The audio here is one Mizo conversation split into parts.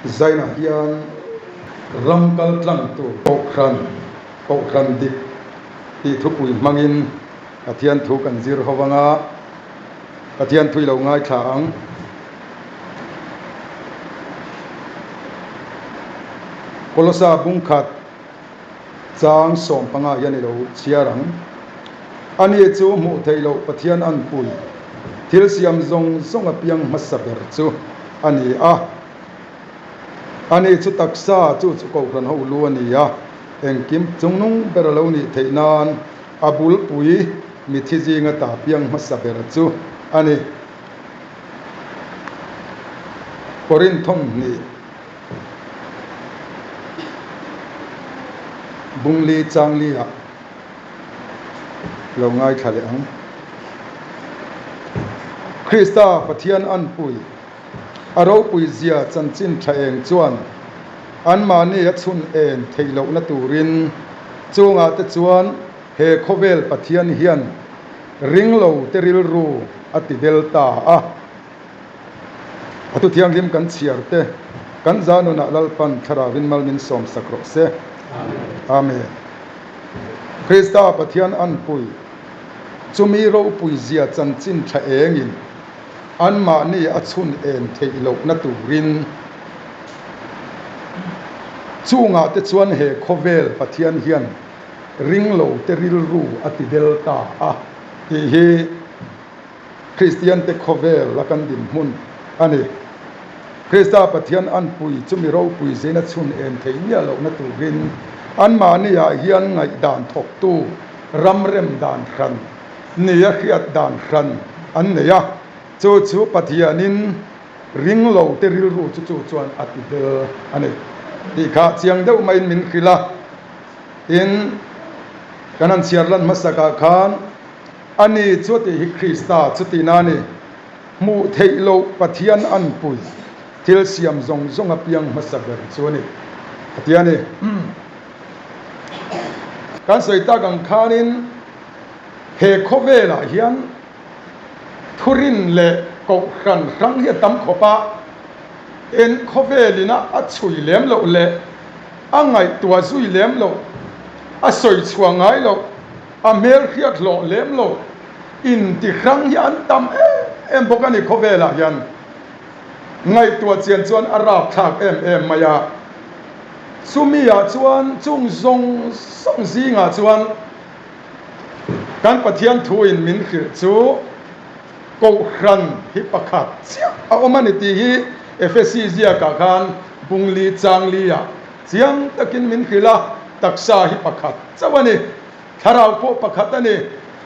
Zainah hian ram kal tlang tur Kohhran, Kohhran dik tih thupui hmangin Pathian thu kan zir ho anga Pathian thu i lo ngaithla ang. Kolosa bungkhat chang 15 hian i lo chhiar ang. Ani chu hmuh theih loh Pathian anpui thil siam zawng zawng a piang hmasa ber chu a ni a. Ani chu taksa chu chu Kohhran ho lu a ni a, engkim chungnung ber a lo nih theih nan a bulpui mithi zinga ta piang hmasa ber chu a ni. Korinth thawmhnih. Bungli Changli ah lo ngaithla leh ang. Krista Pathian anpui a ropui zia chanchin tha eng chuan anmahni a chhun en theih lohna turin chungah te chuan he khawvel Pathian hian ringlo te rilru a ti del ta a. A thu thianghlim kan chhiar te, kan za nunah Lalpan Thlarauin mal min sawm sak rawh se. Amen. Krista Pathian anpui, chumi ropui zia chanchin tha engin anmahni a chhun en theih lohna turin chungah te chuan he khawvel Pathian hian ringlo te rilru a ti del ta a tih hi Kristiante khawvel a kan dinhmun a ni. Krista Pathian anpui chumi ropui zin a chhun en thei miah lohna turin anmahniah hian ngaihdan thawktu ram rem dan hran ni a hriat dan hran an nei a, chu chu Pathianin ring lo te rilru chu chu chuan a ti bel a ni tih kha chiang deuh maiin min hrilh a. Tin, kan han chhiar lan hmasakah khan, A ni chu tih hi Krista chu tihna a ni. Hmuh theih loh Pathian anpui thil siam zawng zawng a piang hmasa ber chu a ni, a ti a ni. Kan sawi tak ang khanin he khawvelah hian thurin leh kohhran hrang hi a tam khawp a, en khawvelina a chhui lem loh leh a ngaihtuah zui lem loh, a sawi chhuah ngai loh, A hmel hriat hlawh lem lo in ti hrang hi an tam em em bawk a ni khawvelah hian. Ngaihtuah chian chuan a rapthlak em em mai a. Chumi ah chuan chung zawng zawng zingah chuan kan Pathian thu in min hrilh chu Kohhran hi pakhat chiah a awm a ni tih hi Efesi ziakah khan Bungli Changli ah Chiang takin min hrilh a, taksa hi pakhat chauh a ni. Thlarau pawh pakhat a ni.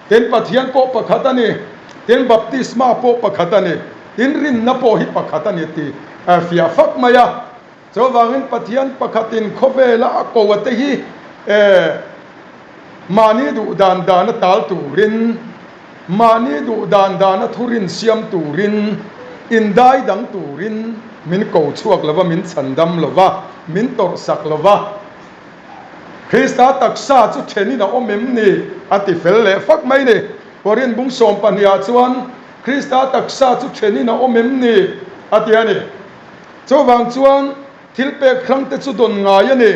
Tin, Pathian pawh pakhat a ni. Tin, baptisma pawh pakhat a ni. Tin, rinna pawh hi pakhat a ni tih a fiah fak mai a. Chuvangin Pathian pakhatin khawvela a ko a te hi mahni duh dan dana tal turin, Mahni duh dan dana thurin siam turin, indai dang turin min ko chhuak lo va, min chhandam lo va, min tawrhsak lo va. Krista taksa chu thenin a awm em ni? A ti fel leh fak mai ni. Korin bung 12 ah chuan, Krista taksa chu thenin a awm em ni? A ti a ni. Chuvang chuan thilpek hrangte chu dawn ngai a ni.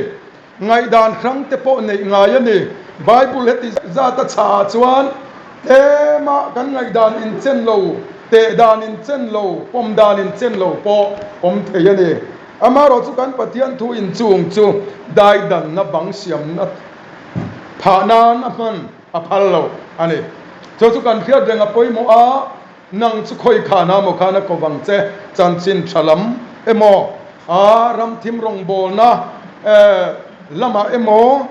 Ngaihdan hrang te pawh neih ngai a ni. Bible heti zat a chhah ah chuan tlema kan ngaihdan inchen lo, teh dan inchen lo, pawm dan inchen lo pawh awm thei a ni. Amaherawh chu kan Pathian thu inchung chu daidanna bang siamna phah nan a hman a phal lo a ni. Chu chu kan hriat reng a pawimawh a. Nang chu khawi khan a maw khan a ko vang che, chanchin tha lam emaw, a ramthim rawngbawlna lamah emaw,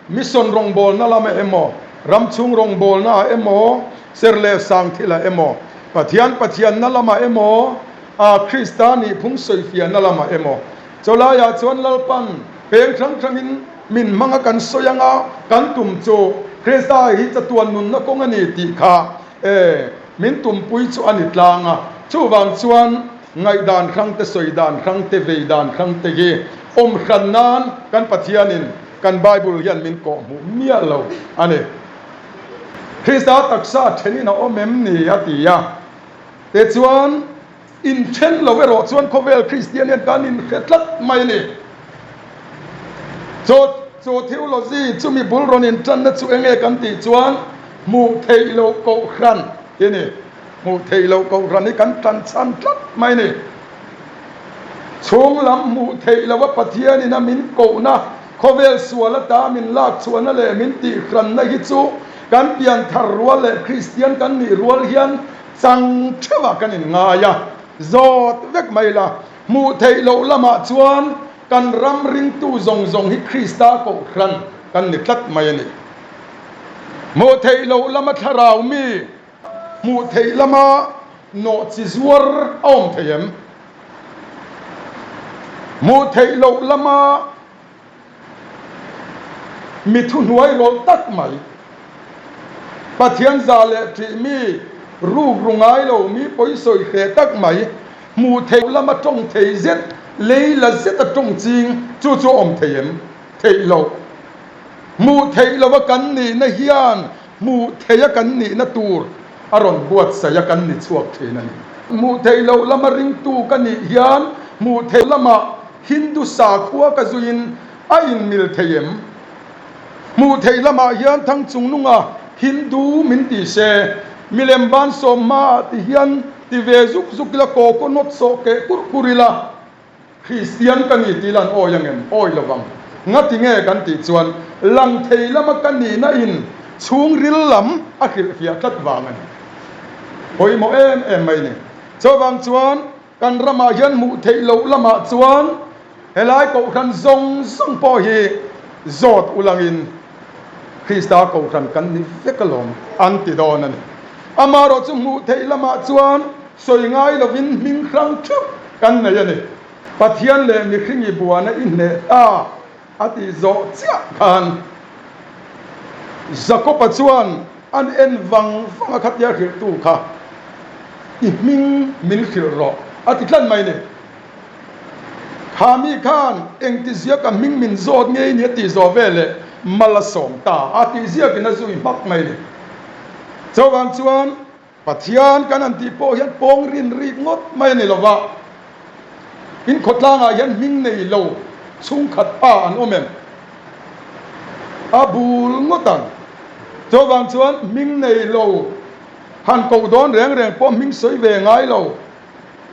mission rawngbawlna lamah emaw, ramchhung rawngbawlna ah emaw, ser leh sang thilah emaw, Pathian Pathianna lamah emaw, a Krista nihphung sawifiahna lamah emaw, chawlaiah chuan Lalpan peng hrang hrangin min hmanga kan sawi anga kan tum chu Krista hi chatuan nunna kawng a ni tih kha E, min tumpui chu a ni tlang a, chuvang chuan ngaihdan hrang te, sawi dan hrang te, vei dan hrang te hi awm hran nan kan Pathianin kan Bible hian min kawh hmuh miah lo a ni. Krista taksa thenin a awm em ni? a ti a. Tichuan. Inthen lo erawh chuan khawvel Kristian hian kan inhre tlat mai a ni. Chu chu theology chumi bul rawn intanna chu enge kan tih chuan hmuh theih loh kohhran hi a ni. Hmuh theih loh kohhran hi kan tan chhan tlat mai a ni. Chhung lam hmuh theih loh a Pathianin a min kohna, khawvel sual ata min lak chhuahna leh min tihhranna hi chu kan pianthar rual leh Kristian kan nih rual hian chang theuhah kan inngai a, zawt vek mai la. Hmuh theih loh lamah chuan kan ram ringtu zawng zawng hi Krista kohhran kan ni tlat mai a ni. Hmuh theih loh lama thlarau mi hmuh theih lama nawh chi zuar a awm thei em? Hmuh theih loh lama Mi thuhnuai rawlh tak mai. Pathian za leh ṭih mi, ruk ru ngai lo mi pawisawi hreh tak mai, hmuh theih lama ṭawng thei zet, lei la zet a ṭawng ching chu chu a awm thei em? Theih loh. Hmuh theih lova kan nihna hian hmuh theih a kan nihna tur a rawn buatsaih a kan ni chhuak ṭhin a ni. Hmuh theih loh lama ringtu ka nih hian hmuh theih lamah Hindu sakhua ka zuiin a inmil thei em? Hmuh theih lamah hian Thangchungnunga Hindu min ti se, milem ban sawmhmaah ti hian ti ve zuk zuk ila, coconut sawh keh kurh kurh ila, Kristian ka ni tih lan awi ang em? Awi lo vang. Ngati nge kan tih chuan lang thei lama ka nihna in chhungril lam a hrilhfiah tlat vang a ni. Pawimawh em em mai ni. Chuvang chuan Kan ramah hian hmuh theih loh lamah chuan helai kohhran zawng zawng pawh hi zawt ulangin Krista kohhran kan ni vek alawm an ti dawn a ni. Amaherawh chu hmuh theih lamah chuan sawi ngai lovin hming hrang theuh kan nei a ni. Pathian leh mihring i buana i hneh ta A tih zawh chiah khan Jakob-a chuan an en vang vang a, khatia hrilhtu kha i hming min hrilh rawh a ti tlat mai ni. Kha mi khan engti zia ka hming min zawt ngei ni a tih zawh veleh mal a sawm ta a tih ziakin a zui hmak mai ni. Chuvang chuan Pathian kan han tih pawh hian pawng rin rik ngawt mai a ni lo va, in khawtlangah hian hming nei lo chhungkhat pa an awm em? A bul ngawt ang. Chuvang chuan hming nei lo han koh dawn reng reng pawh hming sawi ve ngai lo,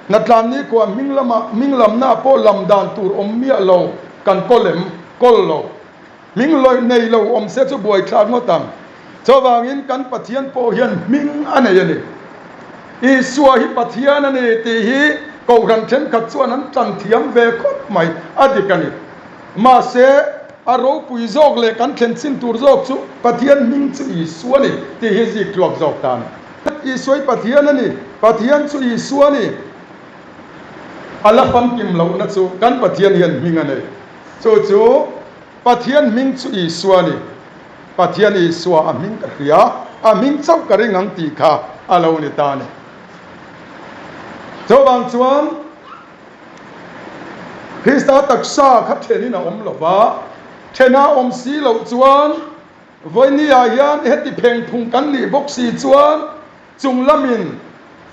hnatlan nikhua hming lamah hming lamna pawh lam dan tur awm miah lo kan kawl em? Kawl lo. Hming lawih nei lo awm se chu buaithlak ngawt ang. Chuvangin kan Pathian pawh hian hming a nei a ni. Isua hi Pathian a ni tih hi Kohhran thenkhat chuan an tan thiam ve khawp mai, a dik a ni. Mahse, a ropui zawk leh kan thlen chin tur zawk chu Pathian hming chu Isua a ni tih hi zik tluak zawk ta a ni. Isua hi Pathian a ni, Pathian chu Isua a ni. A la famkim lohna chu kan Pathian hian hming a nei. Chu chu Pathian hming chu Isua a ni. Pathian Isua a hming ka hria, a hming chauh ka ring ang tih kha a lo ni ta a ni. Chuvang chuan Krista taksa kha thenin a awm lo va, thena awm si loh chuan vawinia hian heti phengphung kan nih bawk si chuan Chung lamin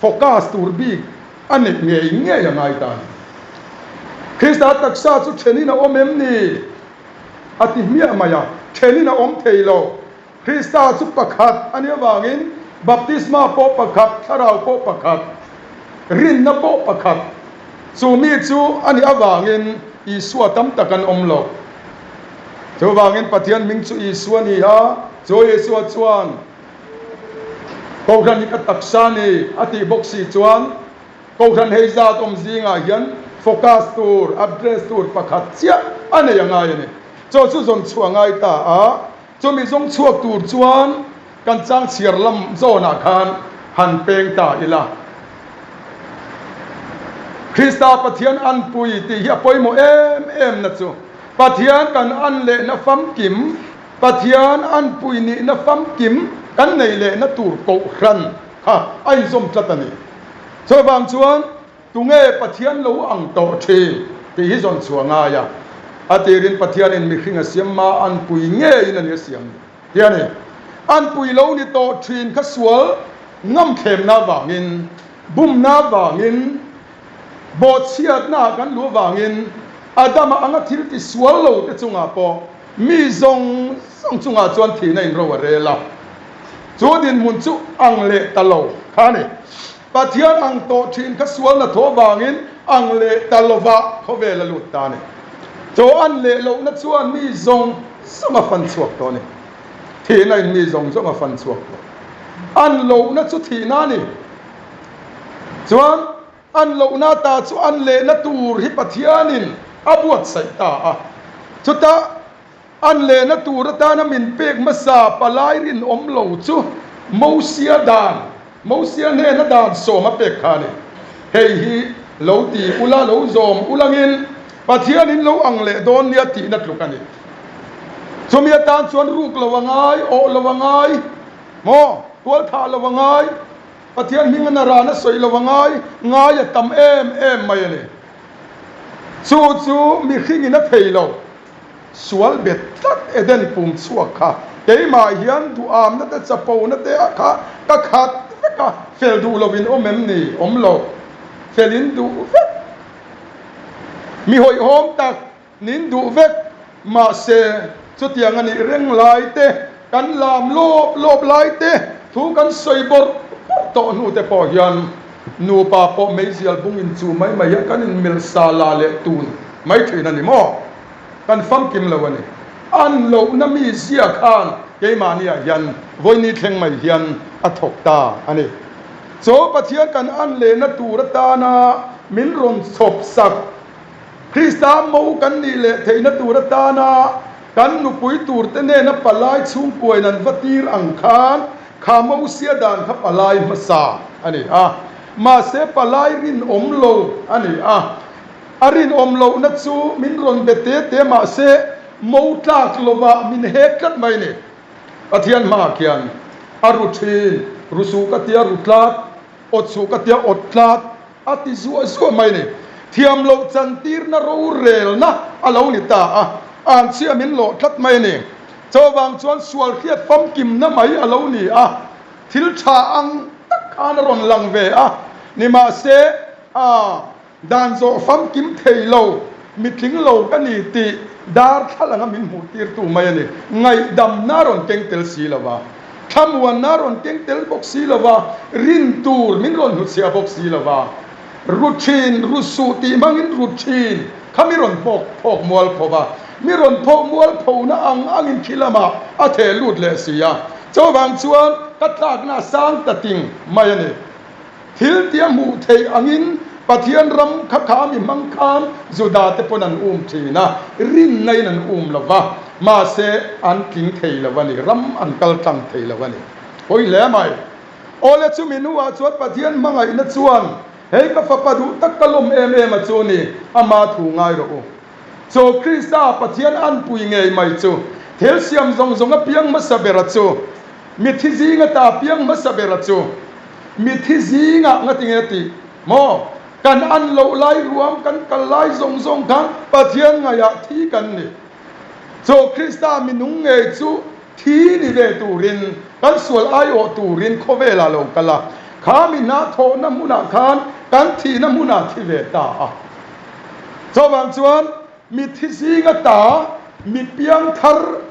focus tur bik a neih ngei ngei a ngai ta a ni. Krista taksa chu thenin a awm em ni? A ti hmiah mai a, thenin a awm thei lo. Krista chu pakhat a nih avangin baptisma pawh pakhat, thlarau pawh pakhat, rinna pawh pakhat. Chu mi chu a nih avangin Isua tam tak an awm lo. Chuvangin Pathian hming chu Isua a ni a, chu Isua chuan Kohhran hi ka taksa ni a tih bawk si chuan Kohhran hei zat awm zingah hian focus tur, address tur pakhat chiah a nei a ngai a ni. Chaw chu zawn chhuah a ngai ta a, chumi zawng chhuak tur chuan kan chang chhiar lam zawnah khan han peng ta ila. Krista Pathian anpui tih hi a pawimawh em em na chu Pathian kan an lehna famkim, Pathian anpui nihna famkim kan nei lehna tur kohhran kha a inzawm tlat a ni. Chuvang chuan tunge Pathian lo ang tawh thin tih hi zawn chhuah ngai a, a tirin Pathianin mihring a siam ma anpui ngeiin a ni a siam ni tih a ni. Anpui lo ni tawh thin kha sual ngamthlemna vangin, bumna vangin. Bawhchhiatnaah kan luh avangin Adama anga thil ti sual lo te chungah pawh mi zawng zawng chungah chuan thihna in ro a rel a. Chu dinhmun chu ang leh ta lo kha a ni. Pathian ang tawh thin kha sualna thaw avangin ang leh ta lovah khawvel a lut ta a ni. Chaw an leh lohna chuan mi zawng zawng a fan chhuak tawh a ni. Thihna in mi zawng zawng a fan chhuak tawh. An lohna chu thihna a ni. Chuan an lohna ta chu an lehna tur hi Pathianin a buatsaih ta a. Chutah an lehna tur atana min pek hmasa palai rinawm lo chu Mosia dan, Mosia hnena dan sawm a pek kha a ni. Hei hi lo ti ula, lo zawm ulangin Pathianin lo ang leh dawn nia tihna tluk a ni. Chumi atan chuan ruk lo a ngai, awh lo a ngai, maw, tualthah lo a ngai, Pathian hming a naran a sawi lo a ngai, ngai a tam em em mai a ni. Chu chu mihringin a thei lo. Sual bet tlat Eden pum chhuak kha keimah hian duhamna te chapona te ah kha ka khat vek a, fel duh lo in awm em ni? Awm lo. Fel in duh vek. Mi hawihhawm tak Nin duh vek, mahse chutiang a nih reng lai te, kan lam lawp lawp lai te, thu kan sawi bawrh bawrh tawh hnu te pawh hian nupa pawh meizial bung in chu mai mai hian kan inmilh sa la leh tun mai thin a ni maw? Kan famkim lo a ni. An lohna mi zia khan keimahniah hian vawini thleng mai hian a thawk ta a ni. Chaw Pathian kan an lehna tur atana min rawn chhawp sak Krista mo kan nih leh theihna tur atana kan nupui turte nena palai chhungkuain an va tir ang khan kha Mosia dan kha palai hmasa a ni a. Mahse palai rinawm lo a ni a. A rinawm lohna chu min rawn be te te mahse mo tlak lovah min hek tlat mai ni. Pathian hmaah khian a ru thin, ru suh ka tia ru tlat, awt suh ka tia awt tlat, A ti zuah zuah mai ni. Thiam loh chantirna rorelna a lo ni ta a, an chhia min lawh tlat mai a ni. Chuvang chuan sual hriat famkimna mai a lo ni a, thil tha ang tak khan a rawn lang ve a, nimahse a dan zawh famkim thei lo, mitling lo ka ni tih darthlalang a min hmuh tirtu mai a ni. Ngaihdamna a rawn keng tel si lo va. Thlamuanna rawn keng tel bawk si lo va, rin tur min rawn hnuchhiah bawk si lo va. Ru thin, ru suh tih hmangin ru thin kha mi rawn phawk phawk mual pho va, mi rawn phawk mual phona ang angin khi lamah a theh lut leh si a. Chuvang chuan ka tlakna a sang ta ting mai a ni. Thil tia hmuh theih angin Pathian ram kha kha mi hmang khan Juda te pawn an um thin a, rinna in an um lo va, mahse an tling thei lo a ni, ram an kal tlang thei lo a ni. Pawi hle mai. Awle chumi hnuah chuan Pathian hmangaihna chuan hei ka fapa duh tak ka lawm em em a chu ni, ama thu ngai rawh u. Chaw Krista Pathian anpui ngei mai chu thil siam zawng zawng a piang hmasa bera chu Mithi zinga ta piang hmasa bera chu mithi zingah nga tinge tih maw? Kan an loh lai ruam kan kal lai zawng zawng khan Pathian ngaihah thi kan ni. Chaw Krista minung ngei chu thi ni ve turin kan sual aiawh turin khawvelah lo kal a, kha mi hna thawhna hmunah khan kan thihna hmunah thi ve ta a. Chuvang chuan mithi zinga ta mi piang thar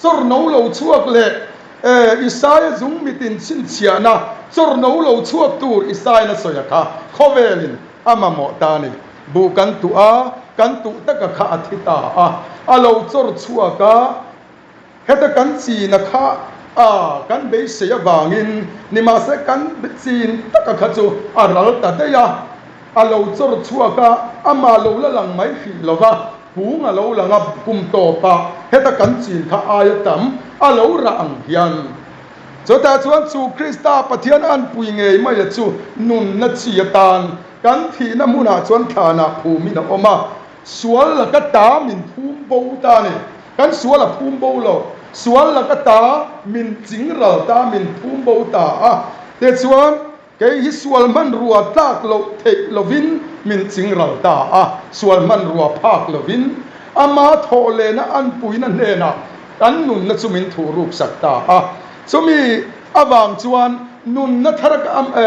Chawrno lo chhuak leh e, Isaia zung mitin chhinchhiahna chawrno lo chhuak tur Isaia'n a sawi a kha khawvelin a mamawh ta a ni. Buh kan tuh a, kan tuh taka kha a thi ta a, a lo chawr chhuak a, heta kan china kha a kan beisei avangin nimahse kan chin taka kha chu a ral ta daih a, a lo chawr chhuak a, amah lo la lang mai hrih lo va. Kung a lo lang a, kum tawpah heta kan chin kha aia tam a lo rah ang hian. Chutah chuan chu Krista Pathian anpui ngei maia chu nunna chi atan kan thihna hmunah chuan thlanah phumin a awm a, sual laka ta min phum bo ta a ni. Kan sual a phum bo lo, sual laka ta min chingral ta, min phum bo ta a. Tichuan. Kei hi sual hmanrua tlak loh theih lovin min chingral ta a, sual hmanrua phak lovin ama thawh lehna anpuina hnenah kan nunna chu min thuhruk sak ta a. Chumi avang chuan nunna thar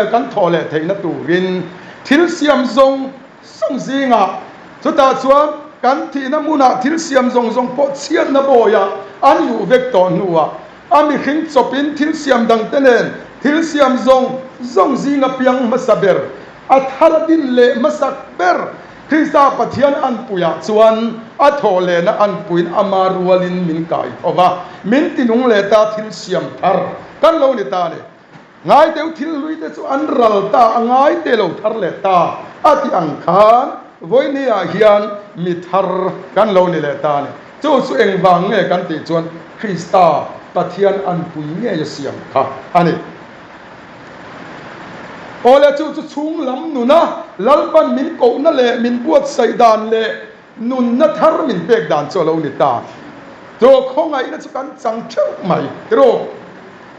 kan thawh leh theihna turin thil siam zawng. zawng zingah, chutah chuan kan thihna hmunah thil siam zawng zawng pawh chhiatna bawiah an luh vek tawh hnuah a mihring chawpin thil siam dangte nen thil siam zawng zawng zinga piang hmasa ber, a thar a din leh hmasak ber Krista Pathian anpuiah chuan a thawh lehna anpuiin ama rualin min kai tho va, min tinung leh ta thil siam thar kan lo ni ta a ni. Ngai deuh thil hlui te chu an ral ta a, ngai te lo thar leh ta a tih ang khan vawinia hian mi thar kan lo ni leh ta a ni. Chu chu engvang nge kan tih chuan Krista Pathian anpui ngei a siam kha a ni. Awle chu chu chhung lam nuna Lalpan min kohna leh min buatsaih dan leh nunna thar min pek dan chu a lo ni ta. Chu khawngaihna chu kan chang theuh mai tiruk.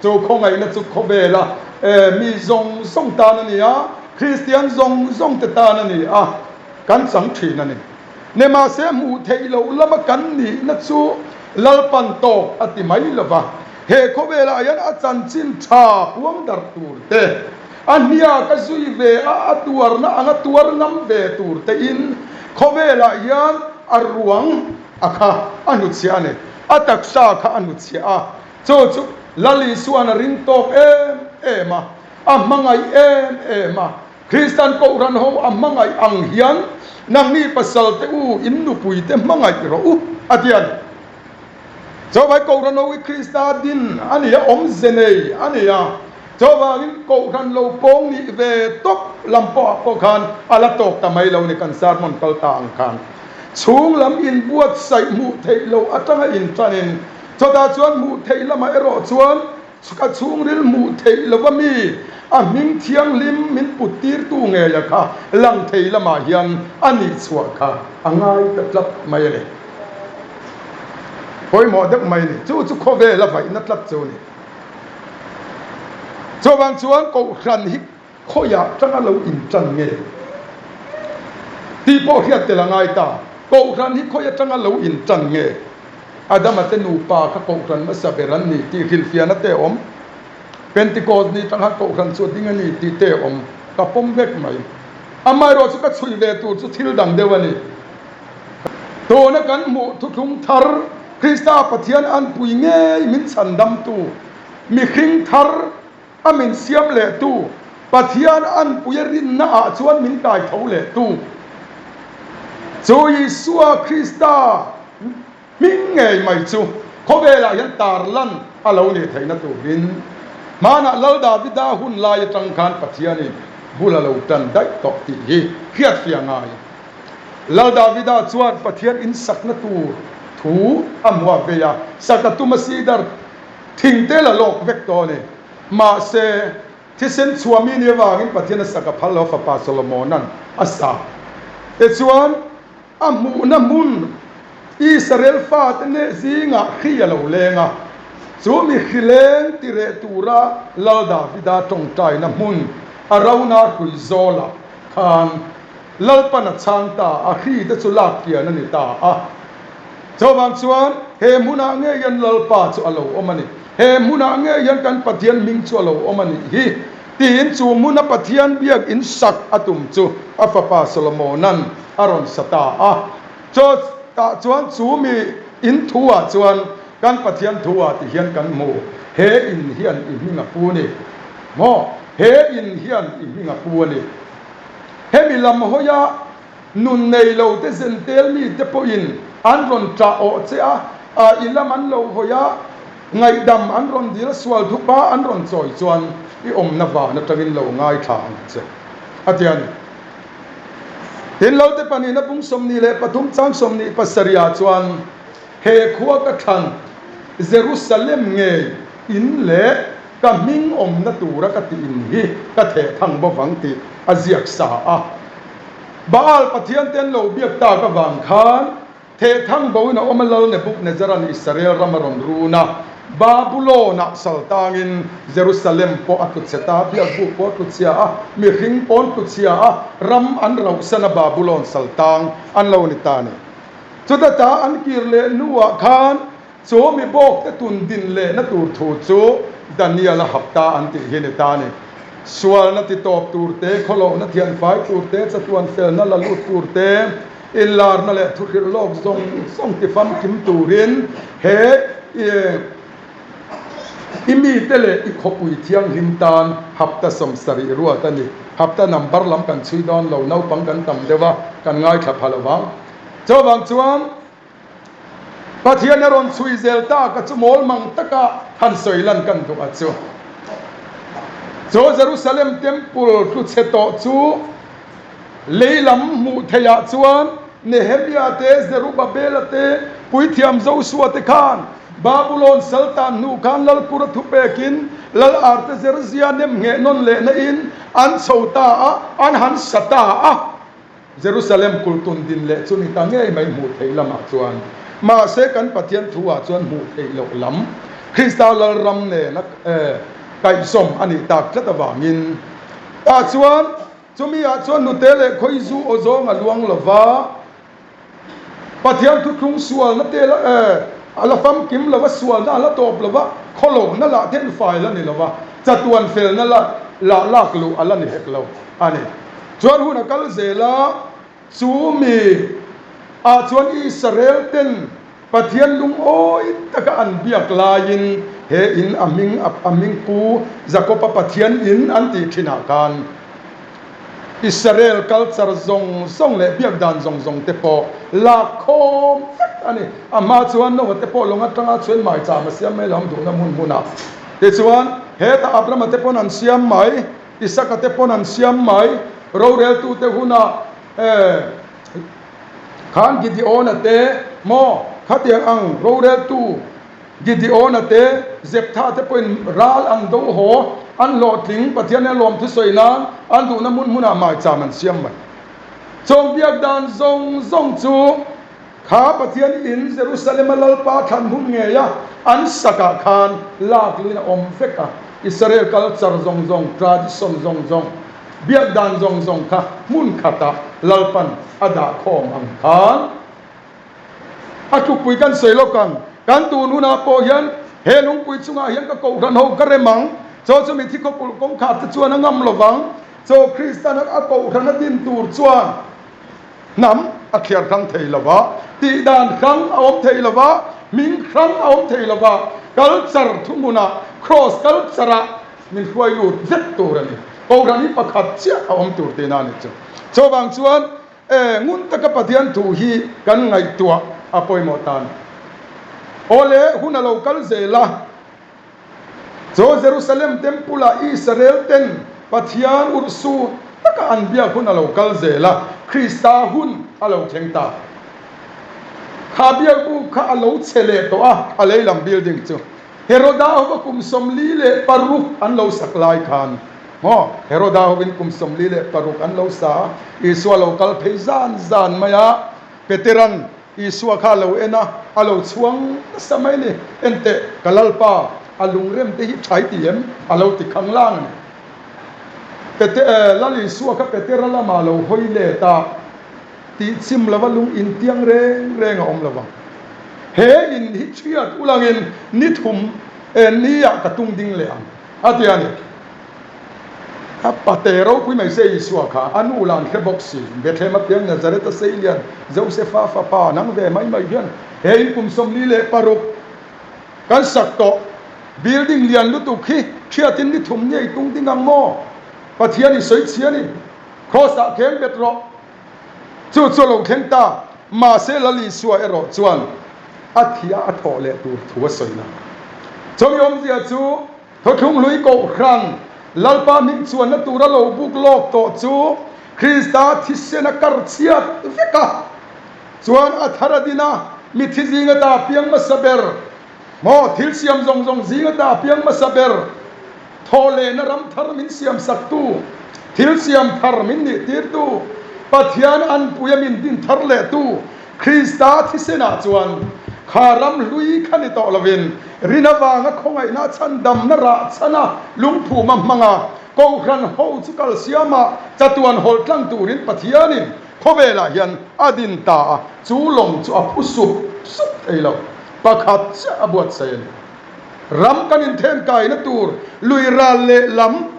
Chu khawngaihna chu khawvela mi zawng zawng tan a ni a, Kristian zawng zawng te tan a ni a, kan chang thin a ni. Nimahse hmuh theih loh lama kan nihna chu Lalpan tawk a ti mai lo va, he khawvelah hian a chanchin tha puang darh tur te, a hnia ka zui ve a, a tuarna anga tuar ngam ve tur tein khawvelah hian a ruang a kha a hnuchhiah a ni, a taksa kha a hnuchhiah a, chu chu Lal Isuan a ring tawk em em a, a hmangaih em em a. Kristian Kohhran ho a hmangaih ang hian nangni pasal te u in nupui te hmangaih rawh u a ti a ni. Chuvai Kohhran ho hi Krista din a ni a, awmze nei a ni a, chuvangin Kohhran lo pawng nih ve tawp lam pawhah pawh khan a la tawk ta mai lo ni kan sermon kal ta ang khan. Chhung lam inbuatsaih hmuh theih loh atanga intanin chawtah chuan hmuh theih lamah erawh chuan Ka chhungril hmuh theih lova mi a hming thianghlim min put tirtu ngeia kha lang thei lamah hian a nih chhuah kha a ngai ta tlat mai a ni. Pawimawh deuh mai a ni. Chu chu khawvel a vaihna tlat chu a ni. Chuvang chuan Kohhran hi Khawiah tanga lo intan nge tih pawh hriat tel a ngai ta. Kohhran hi khawi atanga lo intan nge? Adama te nupa kha kohhran hmasa ber an ni tih hrilhfiahna te a awm. Pentecost ni tang khan kohhran chu a ding a ni tih te a awm. Ka pawm vek mai. Amaherawh chu ka chhui ve tur chu thil dang deuh a ni. Tuna kan hmuh thuthlung thar Krista Pathian anpui ngei min chhandamtu mihring thar A min siam leh tu, Pathian anpui a rinna ah chuan min kai tho leh tu, chu Isua Krista hming ngei mai chu khawvelah hian tarlan a lo nih theihna turin hmanah Lal Davida hun lai atang khan Pathianin bul a lo tan daih tawh tih hi hriatfiah ngai. Lal Davida chuan Pathian insakna tur thu a hmuah vei a, sak a tum a sidar Thing te la lawk vek tawh a ni. Mahse, thisen chhuah mi ni avangin Pathian a sak a phal lo, fapa Solomona'n a sa. Tichuan, a hmuhna hmun Israel fate neh zingah hri a lo leng a. Chu mi hri leng ti reh tura Lal Davida tawngtaina hmun Arauna hrui zawlah khan Lalpan a chhang ta a, hri te chu lak kian a ni ta a. Chuvang chuan he hmunah ngei hian Lalpa chu a lo awm a ni, he hmunah ngei hian kan Pathian hming chu a lo awm a nih hi, tiin chu hmuna Pathian biak in sak a tum chu a fapa Solomona'n a rawn sa ta a. Chutah chuan chu mi in thuah chuan kan Pathian thuah ti hian kan hmu, He in hian i hming a pu a ni maw? He in hian i hming a pu a ni. Hemi lam hawia nun nei lo te zentel mi te pawhin an rawn ṭah awh che a, a i lam an lo hawi a, ngaihdam an rawn dil a, sual thupa an rawn chawi chuan i awmna van aṭangin lo ngaithla ang che, a ti a ni. Tin, Lote pahnihna bung 23 chang 27 chuan he khua ka thlan Jerusalem ngei in leh Ka hming awmna tura ka tih in hi ka theh thang bawk ang tih a ziak sa a. Baal pathian te an lo biak tak avang khan theh thang boin a awm a Lal Nebukadnezzara'n Israel ram a rawn run a, Babulon-ah sal tangin Jerusalem pawh a tlu chhe ta, biakbuk pawh a tlu chhia a, mihring pawh an tlu chhia a, ram an rauhsan a Babulon sal tang an lo ni ta a ni. Chuta ta an kir leh hnuah khan Chu mi bawk te tun din lehna tur thu chu Daniel a hap ta an tih hi ni ta a ni. Sualna titawp tur te, khawlohna thianfai tur te, chatuan felna la lut tur te, inlarna leh thuhrilh lawk zawng zawng tifamkim turin he i mite leh i khawpui thianghlim tan hapta 70 ruat a ni. Hapta number lam kan chhui dawn lo, naupang kan tam deuh a, kan ngaithla pha lo vang. Chuvang chuan. Pathian a rawn chhui zel ta ka chu mawl mang taka han sawi lan kan duh a chu. Chu Jerusalem Temple tlu chhe tawh chu lei lam hmuh theih ah chuan Nehemia te, Zerubabela te, Puithiam Josua te khan Babulon saltan hnu khan Lalpura thupekin Lal Artazerzia nem ngheh nawn lehna in an chho ta a, an han sa ta a. Jerusalem kulhtun din leh chu ni ta ngei mai hmuh theih lamah chuan, mahse kan Pathian thu ah chuan hmuh theih loh lam Krista Lalram nena kaihzawm a nih tak tlat avangin tah chuan chumi ah chuan nute leh khawizu aw zawng a luang lova, Pathian thuthlung sualna te la a la famkim lova, sualna a la tawp lova, khawlohna lah then fai la ni lova, chatuan felna la lah lak luh a la ni hek lo a ni. Chuan hun a kal zel a, chu mi ah chuan Israel ten Pathian lungawi taka an biak laiin he in a hming a hming pu Jakob-a Pathian in an tih thinah khan Israel culture zawng zawng leh biak dan zawng zawng te pawh lak khawm vek a ni. A hma chuan Noah te pawh lawng atanga chhuan maicham a siam mai lo ang duhna hmun hmunah. Tichuan, hetah Abrahama te pawn an siam mai, Isaka te pawn an siam mai, roreltute hunah eh khan Gideona te maw khatiang ang roreltu Gideona te, Zeptha te pawhin ral an do haw, an hlawhtling, Pathian hian lawm thusawi nan an duhna hmun hmunah maicham an siam mai. Chawng biak dan zawng zawng chu kha Pathian in Jerusalem-a Lalpa thlan hmun ngeia an sakah khan lak luin a awm vek a, Israel culture zawng zawng, tradition zawng zawng, biak dan zawng zawng kha hmun khatah Lalpan a dah khawm ang khan. A tlukpui kan sawi lawk ang. Kan tun hunah pawh hian he lungpui chungah hian ka kohhran ho ka rem ang. Chaw chu mithi khawpulh kawngkhar te chuan a ngam lo vang. Chaw Kristan a kohhran a din tur chuan hnam a thliar hrang thei lo va, tih dan hrang a awm thei lo va, hming hrang a awm thei lo va, culture thuhmunah, cross culture-ah min hruai lut vek tur a ni. Kohhran hi pakhat chiah a awm tur tihna a nih chu. Chuvang chuan E, ngun taka Pathian thu hi kan ngaihtuah a pawimawh tan. Awle, hun a lo kal zel a. Chaw Jerusalem Temple-ah Israel ten Pathian urhsu taka an biak hun a lo kal zel a, Krista hun a lo thleng ta. Kha biakbuk kha a lo chhe leh tawh a, a leilam building chu. Heroda hova kum 46 an lo sak lai khan, maw, Heroda hovin kum 46 an lo sa a, Isua lo kal phei zan zan mai a, Peteran Isua kha a lo en a, a lo chhuang nasa mai a ni, Enteh, ka Lalpa, a lungrem te hi tha i ti em? a lo ti khang lang a ni. Pete, Lal Isua kha Petera lamah a lo hawi let a. Tih chim lova lung in tiang reng reng a awm lo vang. He in hi thiat ulangin ni thum e ni-ah ka tung ding leh ang, a ti a ni. A pate ropui mai se Isua kha a nu lah an hre bawk si. Bethlehem a piang Nazareth a seilian Josefa fapa nang ve mai mai hian he in kum 46 kan sak tawh building lian lutuk hi thiatin ni thum ni ei tung ding ang maw? Pathian i sawi chhia a ni. Kraws-ah kheng bet rawh. Chu chu a lo thleng ta. Mahse Lal Isua erawh chuan a thih a a thawh leh tur thu a sawi lo. Chumi awmzia chu Thawthlung hlui Kohhran Lalpa hming chuanna tura lo buk lawk tawh chu Krista thisen a kar chhiat vek a. Chuan a thar a din a, mithi zinga ta piang hmasa ber maw thil siam zawng zawng zinga ta piang hmasa ber Thawhlehna ram thar min siam saktu, thil siam thar min nih tirtu, Pathian anpuia min din thar lehtu Krista thisenah chuan kha ram hlui kha ni tawh lovin rin avanga khawngaihna chhandamna rah chhana lungphuma hmanga Kohhran ho chu kal siama chatuan hawlh tlang turin Pathianin khawvelah hian a din ta a, chu lawng chu a phu sup sup thei lo. Pakhat chiah a buatsaih a ni. Ram kan inthen kaina tur lui ral leh lam.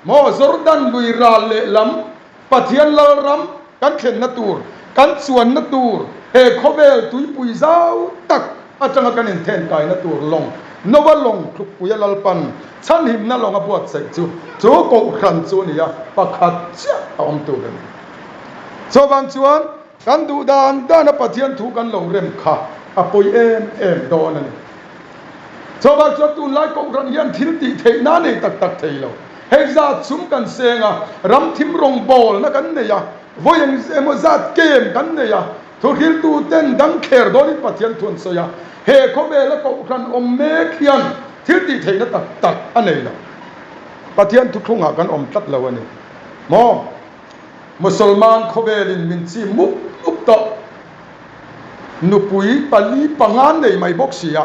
Maw Jordan lui ral lehlam Pathian Lalram kan thlenna tur, kan chuanna tur, he khawvel tuipui zau tak atanga kan inthenkaina tur lawng, Noa lawng tlukpuia Lalpan chhanhimna lawng a buatsaih chu, chu kohhran chu a ni a, pakhat chiah a awm tur a ni. Chuvang chuan kan duh dan dana Pathian thu kan lo rem kha a pawi em em dawn a ni. Chuvang chuan tunlai kohhran hian thil tih theihna a nei tak tak thei lo. Hei zat sum kan seng a, ram thim rawngbawlna kan nei a, vawi eng emaw zat kem kan nei a, thuhriltu ten dang thler dawnin Pathian thu an sawi a, he khawvela kohhran awm mek hian thil tih theihna tak tak a nei lo. Pathian thuthlungah kan awm tlat lo a ni maw? Musalman khawvelin min chim mup mup tawh. Nupui pali panga nei mai bawk si a,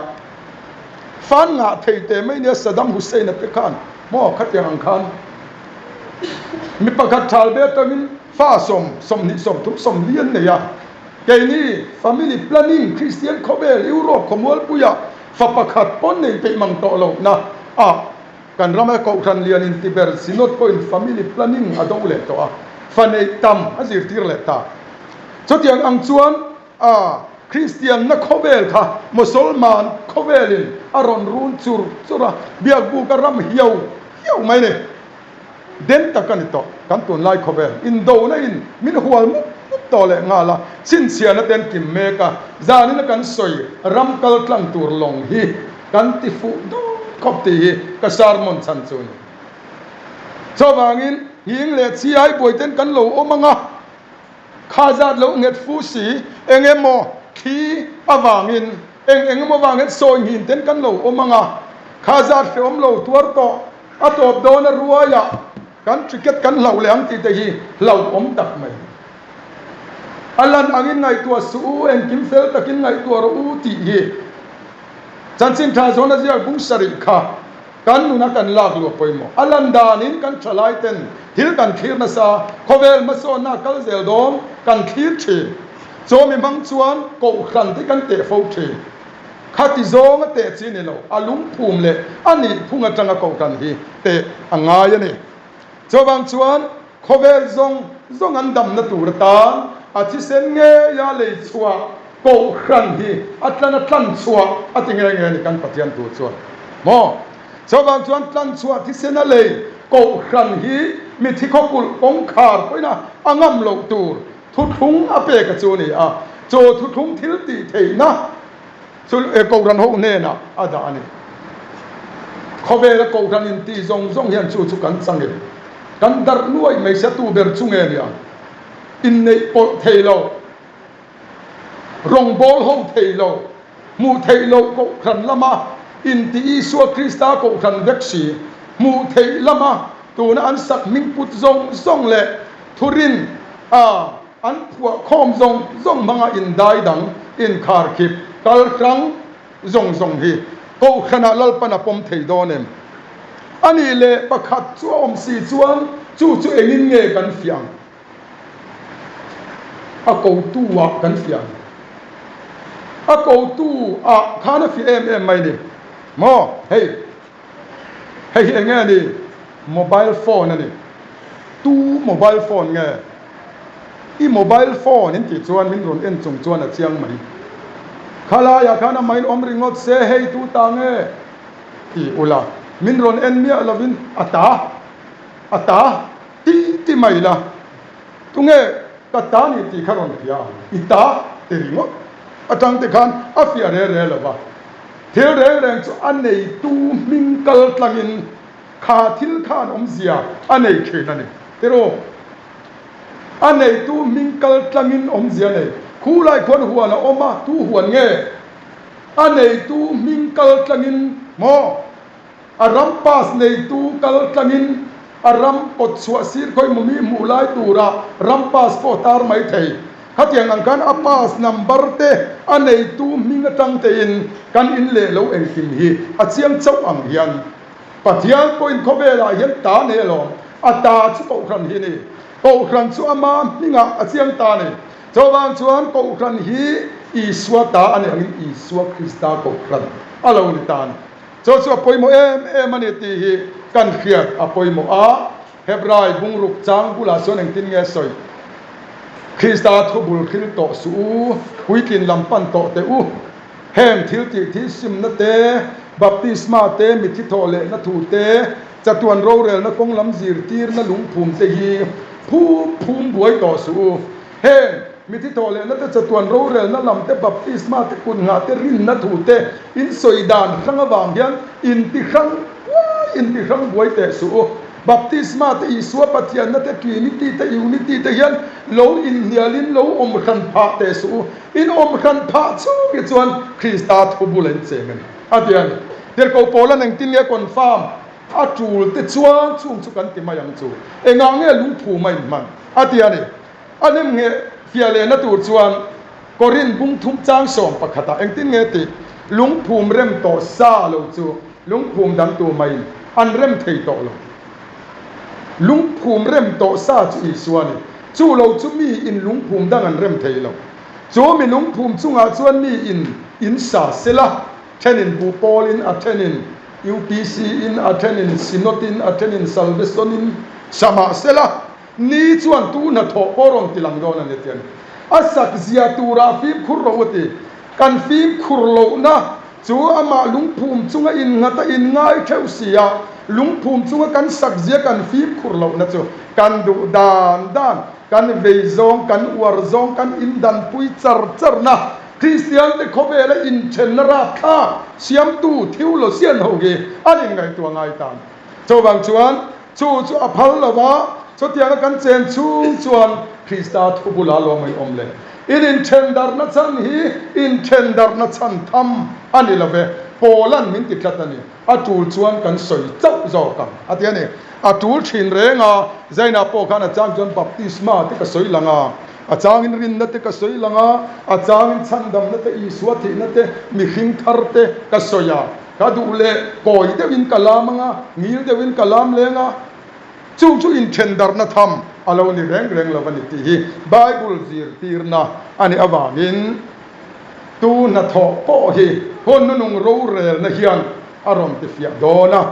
fan ngah thei teh mai nia Saddam Hussein-a te khan maw khatiang ang khan mi pakhat thal ve atangin fa sawm, 20, 30, 40 an nei a. Keini family planning Kristian khawvel Europe khawmualpuia fa pakhat pawn nei peih mang tawh lohna ah Kan rama Kohhran lian inti ber Synod pawhin family planning a do leh tawh a, fa neih tam a zirtir leh ta. Chutiang ang chuan a Kristianna khawvel kha Mosolman khawvelin a rawn run chur chur a, biakbuka ram hiau hiau mai ni. Den tak a ni tawh. Kan tunlai khawvel indona in min hual mup mup tawh leh nghal a, chhinchhiahna te an kim mek a, zanina kan sawi ram kal tlang tur lawng hi kan ti fuh dawn khawp tih hi ka sermon chhan chu a ni. Chuvangin nghing leh chiai buaiten kan lo awm ang a, kha zat lo nghet fu si eng emaw thli avangin eng eng emaw vangin sawi nghin ten kan lo awm ang a, kha zat hrehawm lo tuar tawh a tawp dawn a ruaiah kan ticket kan hlauh leh ang tih te hi hlauhawm tak mai. A lan angin ngaihtuah suh u, engkim fel takin ngaihtuah rawh u tih hi Chanchin tha zawn a ziak bung sarih kha kan nuna kan lak luah pawimawh. A lan danin kan thalai ten thil kan thlir nasa, khawvel hmasawnna a kal zel dawn kan thlir thin. Chawmi hmang chuan kohhran te kan teh fo thin. Khati zawng a teh chi ni lo, a lungphum leh a nihphung atanga kohhran hi teh a ngai a ni. Chuvang chuan Khawvel zawng zawng an damna tur atan a thisen ngeia lei chhuah Kohhran hi a tlan a tlan chhuah a ti nge nge a ni kan Pathian thu chuan maw? Chuvang chuan tlan chhuah thisen a lei Kohhran hi mithi khawkulh kawngkhar pawhin a a ngam loh tur thuthlung a pek a chu a ni a, chu thuthlung thil tih theihna Chu Kohhran ho hnenah a dah a ni. Khawvela Kohhran inti zawng zawng hian chu chu kan chang em? Kan darh nuaih mai sia tu ber chu nge nia? Inneih pawlh thei lo, rawngbâwl ho thei lo, hmuh theih loh Kohhran lama inti Isua Krista Kohhran vek si, hmuh theih lama tuna an sak hming put zawng zawng leh thurin a An phuah khawm zawng zawng hmanga indai dang, inkharkhip, kal hrang zawng zawng hi Kohhranah Lalpan a pawm thei dawn em? A nih leh pakhat chu a awm si chuan chu chu engin nge kan fiah ang? A kotu ah kan fiah ang. A kotu ah khan a fiah em em mai ni maw? Hei. Hei hi enge a ni? Mobile phone a ni. Tu mobile phone nge? I mobile phone in tih chuan min rawn en chung chuan a chiang mai. Khalaiah khan a main awm ringawt se hei tu ta nge? Ti ula, min rawn en miah lovin a ta, a ta ti ti mai la. Tunge ka ta ni tih kha rawn fiah ang? I ta ti ringawt atang te khan a fiah re re lo va. Thil reng reng chu a neitu hming kal tlangin kha thil khan awmzia a nei thin a ni. Tiraw? A neitu hming kal tlangin awmzia a nei. Khulai khuan huan a awm a, tu huan nge? A neitu hming kal tlangin maw? A ram pass neitu kal tlangin a ram kawt chhuah sir khawi maw mi hmuh lai tura ram pass pawh tar mai thei. Khatiang ang khan a pass number te a neitu hming atang tein kan in leh lo engkim hi a chiang chauh ang hian Pathian pawhin khawvelah hian ta nei alawm, a ta chu Kohhran hi a ni. Kohhran chu ama hmingah a chiang ta a ni. Chuvang chuan Kohhran hi Isua ta a ni angin Isua Krista Kohhran a lo ni ta a ni. Chu chu a pawimawh em em a ni tih hi kan hriat a pawimawh a. Hebrai bungruk chang bulah chuan engtin nge sawi? Krista thu bul hril tawh suh u, puitlin lam pan tawh teh u. Heng thil tih thil simna te, baptisma te, mithi thawh lehna thu te, chatuan rorelna kawng lam zirtirna lungphum te hi phum phum buai tawh suh u. Heng mithi thawh lehna te, chatuan rorelna lam te, baptisma te, kut nghah te, rinna thu te in sawi dan hrang avang hian inti hrang buai inti hrang buai teh suh u. Baptisma te, Isua Pathianna te, Trinity te, Unity te hian lo inhnialin lo awm hran phah teh suh u. In awm hran phah chhung hi chuan Krista thu bul a incheng a ni, a ti a ni. Tirhkoh Paula'n engtin nge confirm a tul te chuan chung chu kan ti mai ang chu. Engah nge lungphum a inhman? a ti a ni. A nem nge fiah lehna tur chuan Korin bung thum chang sawm pakhatah engtin nge tih lungphum rem tawh sa lo chu lungphum dang tur maiin an rem thei tawh lo. Lungphum rem tawh sa chu Isua a ni. Chu lo chu mi in lungphum dang an rem thei lo. Chu mi lungphum chungah chuan mi in in sa sela, thenin buhpawlin, a thenin UPC in, a thenin Synod in, a thenin Salvation in sa mah sela, Ni chuan tu hnathawh pawh rawn ti lang dawn a ni tiang. A sak zia turah fimkhur rawh u ti. Kan fimkhur lohna chu amah lungphum chunga innghat a inngai theuh si a, lungphum chunga kan sak zia kan fimkhur lohna chu kan duh dan dan, kan vei zawng, kan uar zawng, kan indanpui char charna Kristiante khawvela inthenna rapthlak siamtu theologian ho hi an inngaihtuah ngai tan. Chuvang chuan chu chu a phal lo va, chutianga kan chen chhung chuan Krista thu bula lawm in awm le. In inthendarhna chhan hi inthendarhna chhan tham a ni lo ve, Paula'n min ti tlat a ni. A tul chuan kan sawi chauh zawk ang a ti a ni. A tul thin reng a, Zainah pawh khan a chang chuan baptisma te ka sawi lang a, a changin rinna te ka sawi lang a, a changin chhandamna te, Isua thihna te, mihring thar te ka sawi a. Ka duh leh kawi deuhin ka lam ang a, ngil deuhin ka lam leng a, chu chu inthendarhna tham a lo ni reng reng lo a ni tih hi Bible zirtirna a nih avangin tu hnathawh pawh hi hun nunung rorelna hian a rawn tifiah dawn a.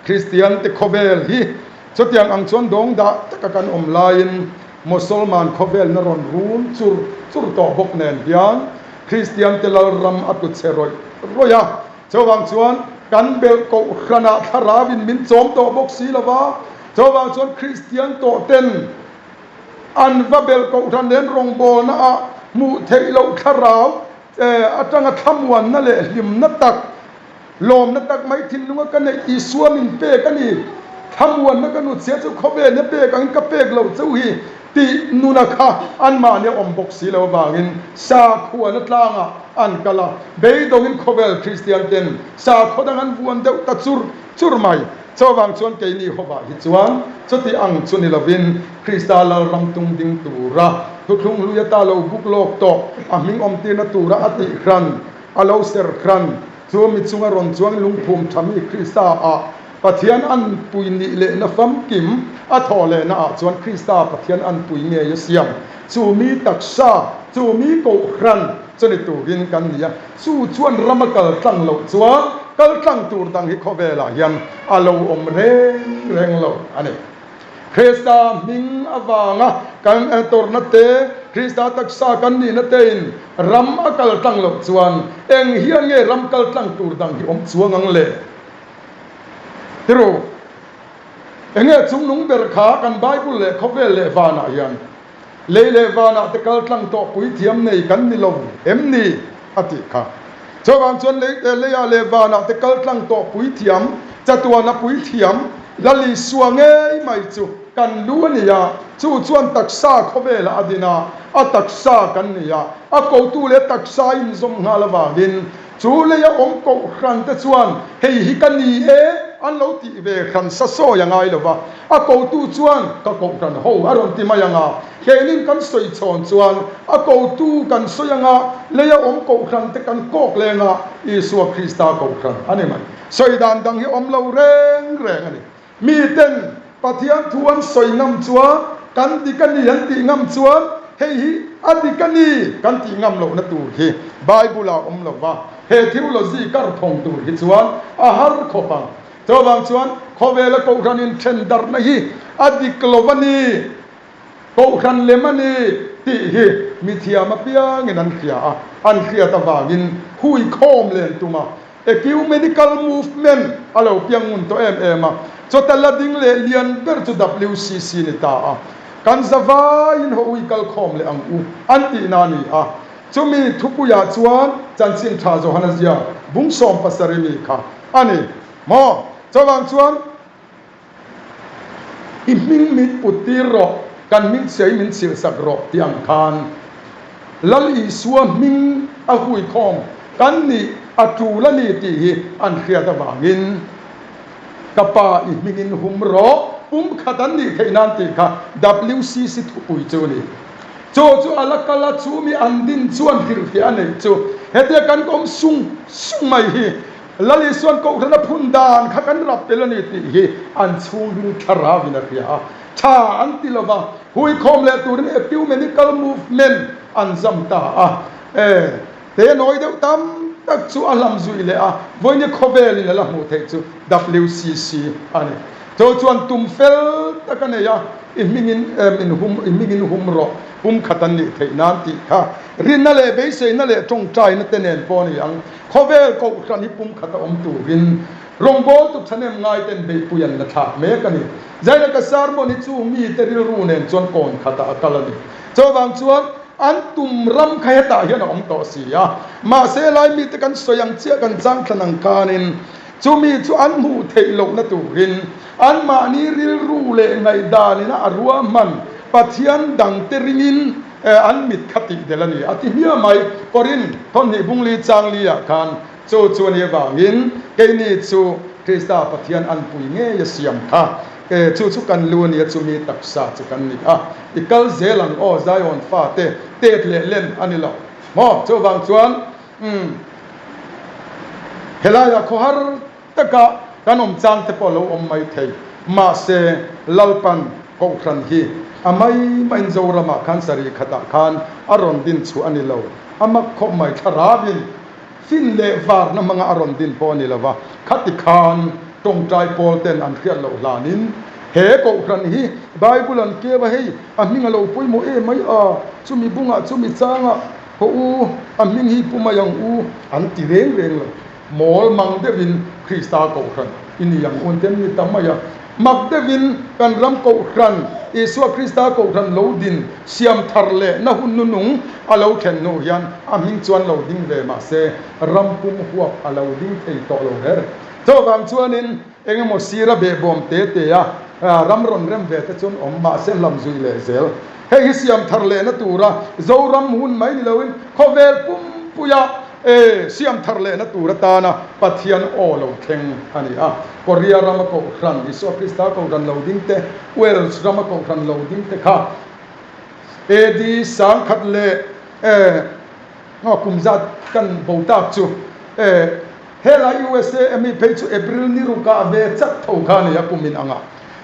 Kristiante khawvel hi chutiang ang chuan dawng dah taka kan awm laiin Mosolman khawvelna rawn run chur chur tawh bawk nen hian Kristiante Lalram a tlu chhe rawih rawih a, chuvang chuan kan belh kohhranah thlarauin min chawm tawh bawk si lo va, chuvang chuan Kristian tawh ten an va belh kohhran leh an rawngbawlna ah hmuh theih loh thlarau atanga thlamuanna leh hlimna tak Lawmna tak mai thinlunga ka neih Isua min pek a ni. Thlamuanna ka nutchhia chu khawvel hi pek angin ka pek loh chauh hi tih nuna kha anmahni a awm bawk si lo avangin sakhuana tlangah an kal a, beidawngin khawvel Kristian ten sakhaw dang an vuan deuh ta chur chur mai. Chuvang chuan keini hovah hi chuan chuti ang chu ni lovin Krista Lalram tung ding tura thuthlung hlui ata lo buk lawk tawh a hming awmtirna tura a tihhran a lo serhran Chu mi chunga rawn chuang lungphum tha mi Krista ah Pathian anpui nih lehna famkim a thawh lehna ah chuan Krista Pathian anpui ngei a siam. Chu mi taksa, chu mi kohhran chu ni turin kan ni a, chu chuan ram a kal tlang loh chuan kal tlang tur dang hi khawvelah hian a lo awm reng reng lo a ni. Krista hming avanga kan tawrhna te, Krista taksa kan nihna tein ram a kal tlang loh chuan eng hian nge ram kal tlang tur dang hi awm chuang ang le? Tiru, eng nge chungnung ber kha kan Bible leh khawvel leh vanah hian Lei leh vanah te kal tlang tawh puithiam nei kan ni lo em ni? a tih kha. Chuvang chuan lei leiah leh vanah te kal tlang tawh puithiam, chatuana puithiam, Lal Isua ngei mai chu kan lu a ni a, chu chuan taksa khawvelah a din a, a taksa kan ni a, a kotu leh taksa inzawm nghal avangin Chu leia awm kohhran te chuan hei hi ka ni e an lo tih ve hran sa sawi a ngai lo va, a kotu chuan ka kohhran ho a rawn ti mai ang a, keinin kan sawi chhawn chuan a kotu kan sawi ang a, leia awm kohhran te kan kawk leng a, Isua Krista kohhran a ni mai. Sawi dan dang hi awm lo reng reng a ni. Miten Pathian thu an sawi ngam chuan kan dik a ni an tih ngam chuan hei hi a dik a ni kan tih ngam lohna tur hi Bible ah awm lo va, he theology kar thawng tur hi chuan a har khawp ang. Chuvang chuan khawvela kohhran inthen darhna hi A dik lo a ni, Kohhran lem a ni tih hi mithiam apiangin an hria a, an hriat avangin hui khawm len tum a, Ecumenical Movement a lo piang ngun tawh em em a, chawta la ding leh lian ber chu WCC ni ta a, kan zavaiin haw ui kal khawm leh ang u an tihna a ni a, chumi thupuiah chuan chanchin tha Johana zia bung 70 mi kha a ni maw? Chuvang chuan. I hming min put tir rawh, kan hming chhiah i min chhilh sak rawh tih ang khan Lal Isua hming a huikhawm kan nih a tul a ni tih hi an hriat avangin Ka pa i hmingin hum rawh, pum khat an nih theih nan tih kha WCC thupui chu a ni. Chaw chu a la kal a, chu mi an din chuan hrilhfiah a neih chu hetia kan awm sung sung mai hi Lal Isuan Kohhran a phun dan kha kan rap tel a ni tih hi an chhungril thlarauin a hria a, tha an ti lo va, huikhawm leh turin ecumenical movement an zam ta a. E, te nawi deuh tam tak chu a hlam zui leh a, vawiini khawvelin a la hmuh theih chu WCC a ni. Chu chuan tum fel tak a nei a, i hmingin min hum, i hmingin hum rawh, pum khat an nih theih nan tih kha rinna leh beiseina leh tawngtaina te nen pawh a ni ang. Khawvel kohhran hi pum khat a awm turin rawngbawltu thahnem ngaiten beihpui an la thlak mek a ni. Zairaka sermon hi chu mite rilru nen chuan kawn khatah a kal a ni. Chuvang chuan an tum ram kha hetah hian a awm tawh si a. Mahse lai mite kan sawi ang chiah kan chang thlan ang khanin chumi chu an hmuh theih lohna turin anmahni rilru leh ngaihdanina a ruahman Pathian dangte ringin An mit kha tih del a ni a ti hmiah mai. Korin thawmhnih bungli changli ah khan chu chu a nih avangin keini chu Krista Pathian anpui ngei a siam kha chu chu kan lu a ni a, chumi taksa chu kan ni a. I kal zel ang aw Zion fate tet leh len a ni lo maw? Chuvang chuan umm helaiah khawhar Taka kan awm chang te pawh a lo awm mai thei. Mahse, Lalpan Kohhran hi a mai maiin Zoramah khan sarih khatah khan a rawn din chhuah a ni lo. A mak khawp mai thlarauin fin leh varna hmanga a rawn din pawh a ni lo va. Khati khan tawngtai pawl ten an hriat loh hlanin he Kohhran hi Bible an keu a, hei a hming a lo pawimawh em mai a, chumi bungah chumi changah haw u, a hming hi pu mai ang u an ti reng reng lo. Mawl mang deuhin Krista Kohhran i ni ang un ten ni ta mai a. Mak deuhin kan ram Kohhran, Isua Krista Kohhran lo din siam thar leh na hun nunung a lo thlen hnu hian a hming chuan lo ding ve mah se ram pum huap a lo ding thei tawh lo her. Chuvang chuanin Eng emaw sira behbawm te te a ram rawn rem ve te chuan awm mahse hlam zui leh zel. Hei hi siam thar lehna tura Zoram hun mai ni loin khawvel pumpuia siam thar lehna tur atana Pathian aw lo thleng a ni a. Korea rama Kohhran, Isua Krista Kohhran lo ding te, Wales rama Kohhran lo ding te kha AD 1000 leh kum zat kan bo tak chu Helai USA mi phei chu April ni rukah ve chat tho kha a ni a kum in anga.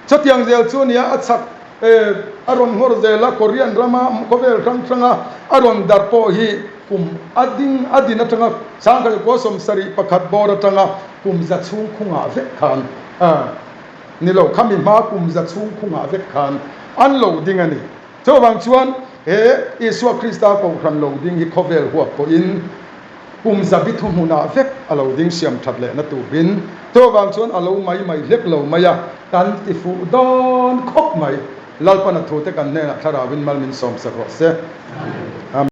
Chutiang zel chu a nia a chak a rawn nghawr zel a, Korean rama khawvel hrang hranga a rawn darh pawh hi kum a ding a din atanga 1971 bawr atanga kum za chhung khungah vek khan ni lo khami hma kum za chhung khungah vek khan an lo ding a ni. Chuvang chuan he Isua Krista Kohhran lo ding hi khawvel huap pawhin kum zabi thuhmunah vek a lo ding siam that lehna turin chuvang chuan a lo mai mai hlek lo mai a, kan ti fuh dawn khawp mai. Lalpan a thute kan hnenah thlarauin mal min sawmsak rawh se. Amen.